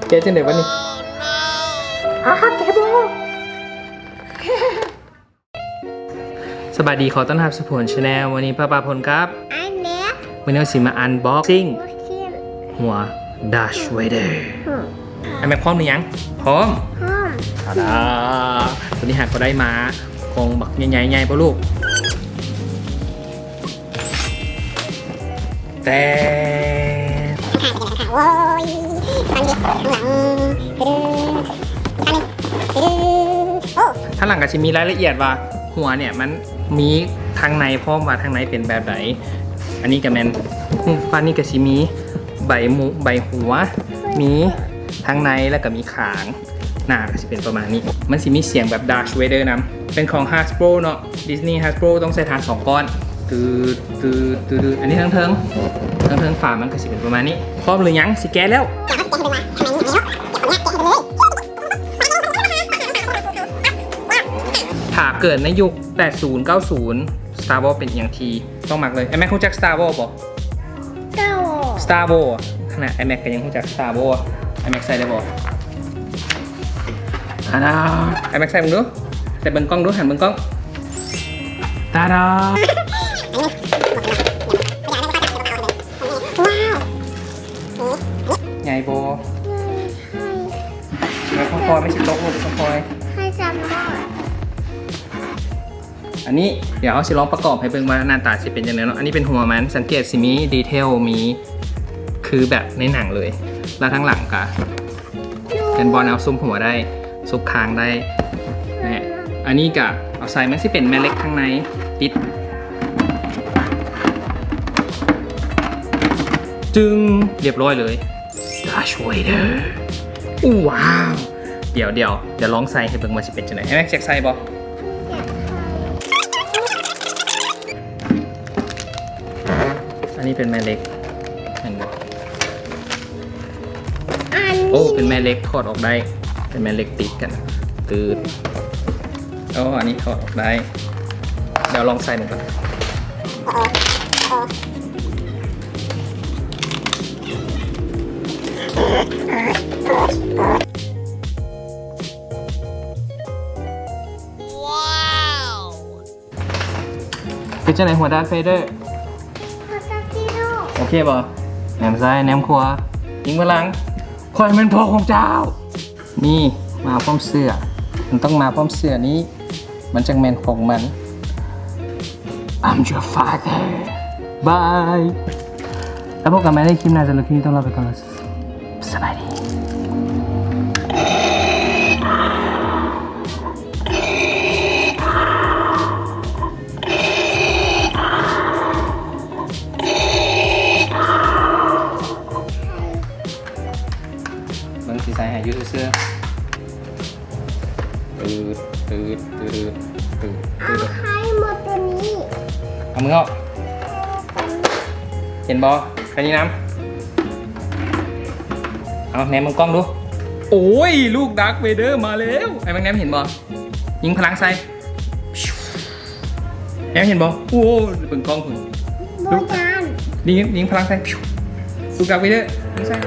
ແກະຈັ່ງໃດວະນີ້? ອ້າ ແກະບໍ່ອອກ. ສະບາຍດີ ຂໍຕ້ອນຮັບສູ່ພົນ Channel. ມື້ນີ້ປ້າໆພົນກັບ ອ້າຍແມັກ. ມື້ນີ້ເຮົາຊິມາ unboxing ຫົວ Darth Vader. ອ້າຍແມັກພ້ອມຫຼືຍັງ? ພ້ອມ. ພ້ອມ. ເອົາລະ ຕົວນີ້ຫາກໍໄດ້ມາ ຂອງບັກໃຫຍ່ໆ ໃຫຍ່ບໍ່ລູກ? ແຕ່ ໂອ້ຍ ທາງນີ້ ທາງຫຼັງ ໂອ້ ທາງຫຼັງກໍຊິມີລາຍລະອຽດວ່າຫົວເນີ້ຍມັນມີທາງໃນພ້ອມ ວ່າທາງໃນເປັນແບບໃດ. ອັນນີ້ກໍແມ່ນ ຝັ່ງນີ້ກໍຊິມີໃບໝູ ໃບຫົວ ມີທາງໃນ ແລ້ວກໍມີຂາງ. ໜ້າກໍຊິເປັນປະມານນີ້. ມັນຊິມີສຽງແບບ Darth Vader ນຳ. ເປັນຂອງ Hasbro ເນາະ. Disney Hasbro ຕ້ອງໃສ່ຖ່ານສອງກ້ອນ. ຕື້ ຕື້ ຕື້ ຕື້. ອັນນີ້ເທິງໆ ເທິງໆ ຝາມັນກໍຊິເປັນປະມານນີ້. ພ້ອມຫຼືຍັງ? ຊິແກະແລ້ວ. ຖ້າເກີດໃນຍຸກແປດສິບ ເກົ້າສິບ Star Wars ເປັນອີ່ຫຍັງທີ່ ຕ້ອງມັກເລີຍ. ອ້າຍແມັກຮູ້ຈັກ Star Wars ບໍ່? Star Wars. Star Wars. ຂະໜາດອ້າຍແມັກກໍຍັງຮູ້ຈັກ Star Wars. ອ້າຍແມັກໃສ່ໄດ້ບໍ່? ອາດາ. ອ້າຍແມັກໃສ່ເບິ່ງດູ. ໃສ່ເບິ່ງກ້ອງດູ. ຫັນເບິ່ງກ້ອງ. ຕາດາ. ວ້າວ. ໃຫຍ່ບໍ່? ໃຫຍ່. ແລ້ວຄ່ອຍໆ ມັນຊິຕົກລູກ ຄ່ອຍໆ. ໃຫ້ຈຳໄດ້. ອັນນີ້ດຽວເຮົາຊິລອງປະກອບໃຫ້ເບິ່ງວ່າໜ້າຕາຊິເປັນຈັ່ງໃດເນາະ. ອັນນີ້ເປັນຫົວມັນ ສັງເກດຊິມີດີເທວ ມີຄືແບບໃນໜັງເລີຍ. ແລ້ວທາງຫຼັງກະເປັນບ່ອນເອົາຊຸບຫົວໄດ້ ຊຸບຄາງໄດ້. ແນ່ ອັນນີ້ກະເອົາໃສ່ ມັນຊິເປັນແມ່ເຫຼັກທາງໃນ ຕິດ ຈຶ່ງ ລຽບຮ້ອຍເລີຍ. Darth Vader. ວ້າວ. ດຽວ ດຽວ ດຽວລອງໃສ່ໃຫ້ເບິ່ງວ່າຊິເປັນຈັ່ງໃດ. ອ້າຍແມັກຢາກໃສ່ບໍ່? ອັນນີ້ເປັນແມ່ເຫຼັກ ເຫັນບໍ່? ອັນນີ້ ໂອ້ ເປັນແມ່ເຫຼັກ ຖອດອອກໄດ້ ເປັນແມ່ເຫຼັກຕິດກັນ. ໂອ້ ອັນນີ້ຖອດອອກໄດ້. ດຽວລອງໃສ່ເບິ່ງກ່ອນ. ເປັນຈັ່ງໃດຫົວ Darth Vader? ໂອເຄບໍ່? ແນມຊ້າຍ ແນມຂວາ ຍິງພະລັງ. ຂ້ອຍແມ່ນພໍ່ຂອງເຈົ້າ. ນີ້ ມາພ້ອມເສື້ອ ມັນຕ້ອງມາພ້ອມເສື້ອນີ້ ມັນຈັ່ງແມ່ນຂອງມັນ. I'm your father. Bye. ແລ້ວພົບກັນໃໝ່ໃນຄລິບໜ້າ. ສຳລັບຄລິບນີ້ຕ້ອງລາໄປກ່ອນ. ສະບາຍດີ. ເບິ່ງຊິໃສ່ໃຫ້ຢູ່ຊື່ໆ. ຕືດ ຕືດ ຕືດ ຕືດ ຕືດ ຕືດ. ເອົາໃຫ້ໝົດຕົວນີ້. ເອົາມືອອກ. ເຫັນບໍ່? ແຄ່ນີ້ນຳ. ເອົາແນມເບິ່ງກ້ອງດູ. ໂອ້ຍ ລູກ Darth Vader ມາແລ້ວ. ອ້າຍແມັກແນມເຫັນບໍ່? ຍິງພະລັງໃສ່. ແນມເຫັນບໍ່? ໂອ້ ເບິ່ງກ້ອງພຸ້ນ. ບໍ່ຢ້ານ. ຍິງ ຍິງພະລັງໃສ່. ລູກ Darth Vader ຍິງໃສ່.